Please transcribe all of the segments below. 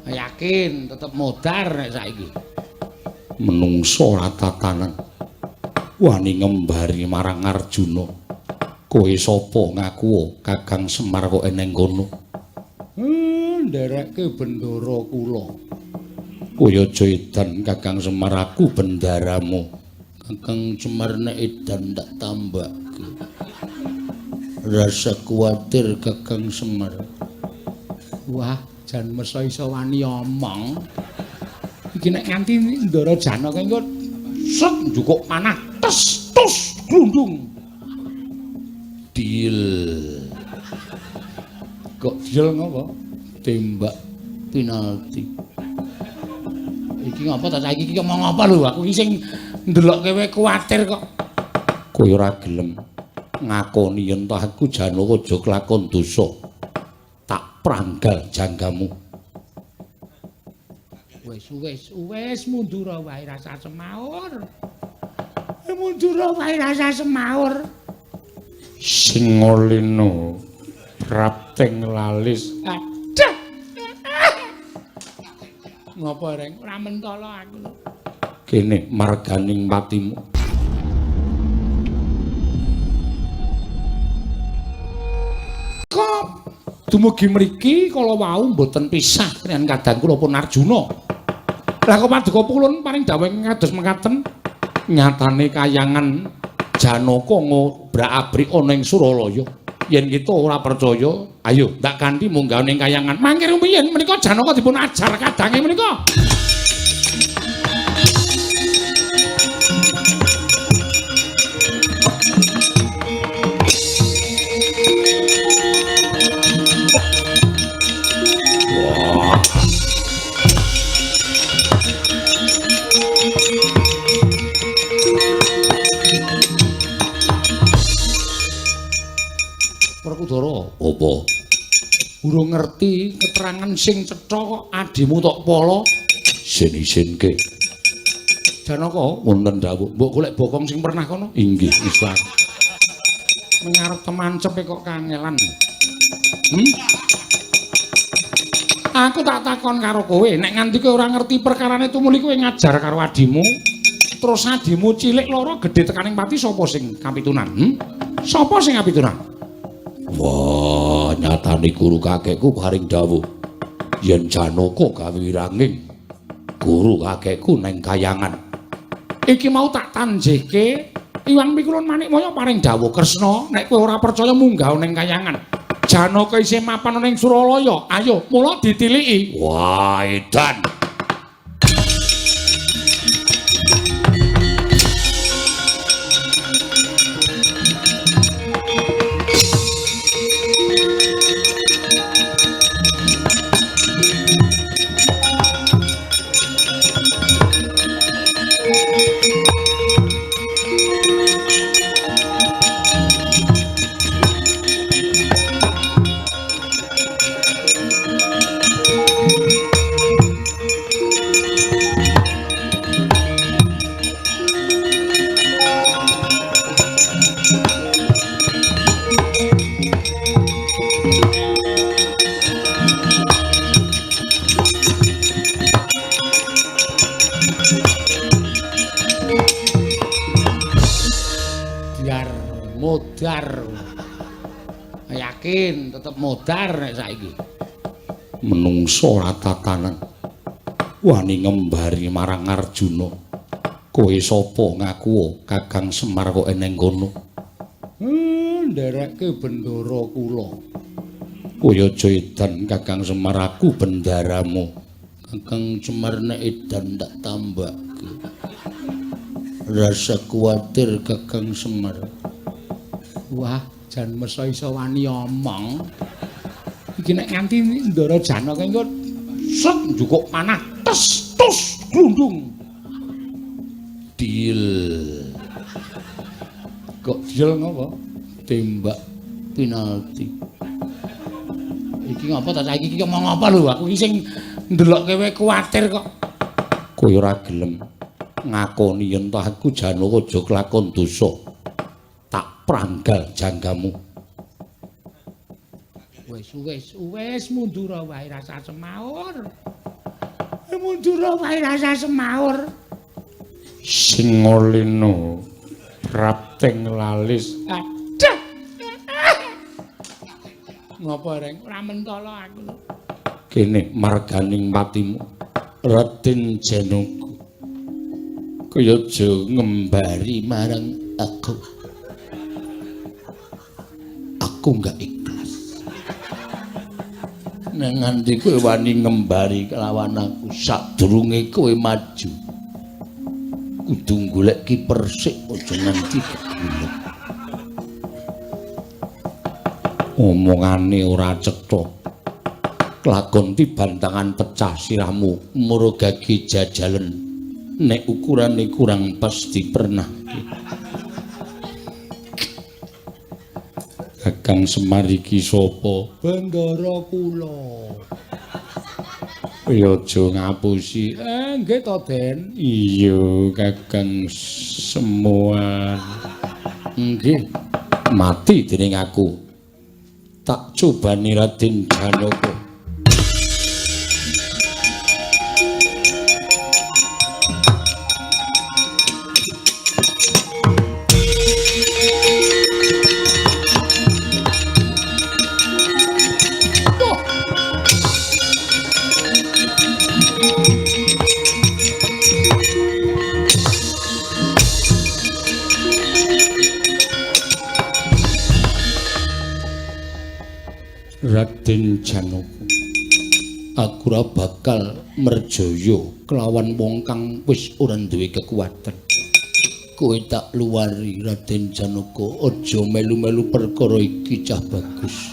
Yakin tetep modar nek saiki. Menungso ora tatanan. Wani ngembari marang Arjuna. Kowe sapa ngaku Kakang Semar kok eneng kono? Nderekke bendara kula. Kowe aja edan Kakang Semar, aku bendaramu. Kakang Semar nek edan tak tambahke. Rasa kuwatir Kakang Semar. Wah, jan mesa iso wani omong. Iki nek nganti Ndara Janaka engko set njukuk panah tes tus glundung. Deal. Kok deal ngopo? Tembak penalti. Iki ngopo ta saiki iki omong apa lho? Aku iki sing ndelokke kowe kuwatir kok. Kowe ora gelem ngakoni yen ta aku Janaka aja kelakon dosa. Tak pranggal janggamu. Wis wis wis mundur wae rasa semaur. Mundur wae rasa semaur. Singolino prapting lalis. Aduh. Ngopo reng? Ora mentolo aku. Kene marganing patimu. Kok dumugi mriki kala wau mboten pisah kaliyan kadang kula pun Arjuna. Lah kok paduka pulun paring dawuh kados mekaten nyatane kayangan Janaka ngobrak-abrik ana ing Suralaya. Yen kita ora percaya, ayo ndak kanthi munggah ning kayangan. Mangke rumiyin menika Janaka dipun ajar kadange menika. Werkudara, apa? Urung ngerti keterangan sing cetha kok adimu tok pala. Isin-isinke. Janaka, wonten dawuh, mbok golek bokong sing pernah kono? Inggih, Iswar. Mengarep temancepe kok kangelan. Aku tak takon karo kowe, nek nganti kowe ora ngerti perkarane tumuli kowe ngajar karo adimu, terus adimu cilik loro gedhe tekaning pati sapa sing kapitunan? Sapa sing kapitunan? Wah, nyatane guru kakekku paring dawuh yen Janaka kawiranging guru kakekku neng kayangan. Iki mau tak tanjihke Iwang Pikulun Manikmaya paring dawuh Kresna, nek kowe ora percaya munggah neng kayangan. Janaka isih mapan ning Suralaya. Ayo, mula ditiliki. Wah, edan. Modar. Yakin tetep modar nek saiki. Menungso ora tatanan. Wani ngembari marang Arjuna. Kowe sapa ngaku Kakang Semar kok eneng kono? Nderekke bendara kula. Kowe aja edan Kakang Semar, aku bendaramu. Kakang Semar nek edan tak tambahke. Rasa kuwatir Kakang Semar. Wah, jan mesa iso wani omong. Iki nek nganti Ndara Janaka engko set njukuk panah tes tus glundung. Deal. Kok deal ngopo? Tembak penalti. Iki ngopo ta saiki iki omong apa lho? Aku iki sing ndelokke kowe kuwatir kok. Kowe ora gelem ngakoni yen ta aku Janaka aja kelakon dosa. Tak pranggal janggamu. Wis wis wis mundur wae rasa semaur. Mundur wae rasa semaur. Singolino prapting lalis. Aduh. Ngopo, Reng? Ora mentolo aku. Kene marganing patimu Raden Janaka. Kaya aja ngembari marang aku. Aku enggak ikhlas. Nek nganti kowe wani ngembari kelawan aku sadurunge kowe maju. Kudu golek kiper sik aja nganti kegulek. Omongane ora cetha. Kelakon tiban tangan pecah sirahmu murugage jajalen. Nek ukurane kurang pasti pernah. Kakang Semar iki sapa? Bendara kula. Ya aja ngapusi. Nggih to, Den. Iya, Kakang Semar. Nggih. Mati dening aku. Tak cobani Raden Janaka. Raden Janaka, aku ora bakal merjaya kelawan wong kang wis ora duwe kekuatan. Kowe tak luwari Raden Janaka, aja melu-melu perkara iki cah bagus.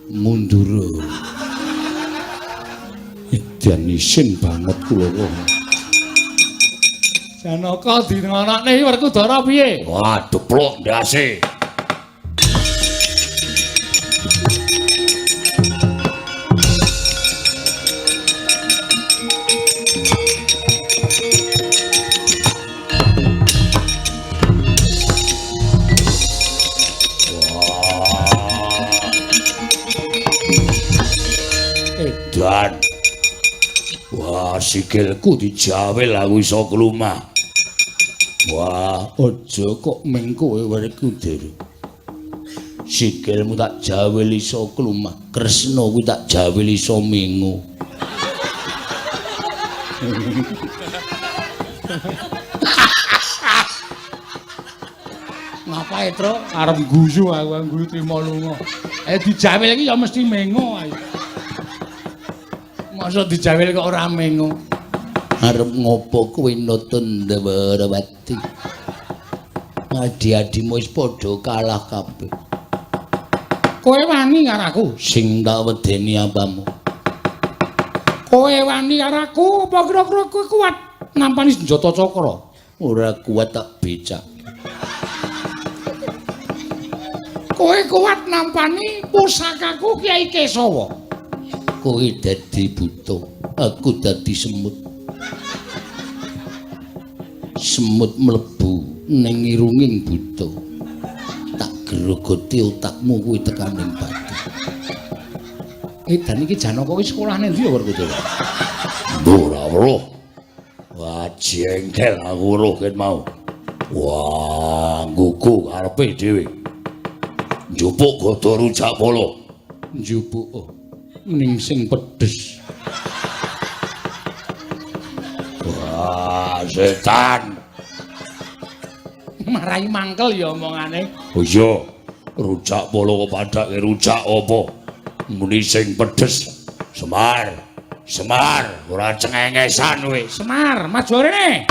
Mundur. Edan isin banget kula. Janaka dingonokne Werkudara piye? Wah, deplok ndase. Edan. Wah, sikilku dijawil aku iso klumah. Wah, aja kok meng kowe Werkudara. Sikilmu tak jawil iso klumah, Kresna kuwi tak jawil iso mengo. Ngapae, Truk? Arep guyu aku, guyu trimo lunga. Dijawil iki ya mesti mengo ayo. Masa dijawil kok ora mengo? Arep ngopo kowe nutun Dwarawati? Adi-adimu wis padha kalah kabeh. Kowe wani karo aku? Sing tak wedeni apamu? Kowe wani karo aku apa kira-kira kowe kuat nampani senjata cakra? Ora kuat tak becak. Kowe kuat nampani pusakaku Kyai Kesawa. Kowe dadi buta, aku dadi semut. Semut mlebu ning irunging buta. Tak grogoti otakmu kuwi tekaning batu. Edan iki Janaka kuwi sekolah ning ndi ya Werkudara? Ora weruh. Wah, jengkel aku weruh ket mau. Wah, nggugu karepe dhewe. Njupuk gada rujak pala. Njupuk ning sing pedes. Wah, setan. Marai mangkel ya omongane. Oh iya, rujak pala kok padake rujak apa? Muni sing pedes. Semar, Semar, ora cengengesan kowe. Semar, maju rene.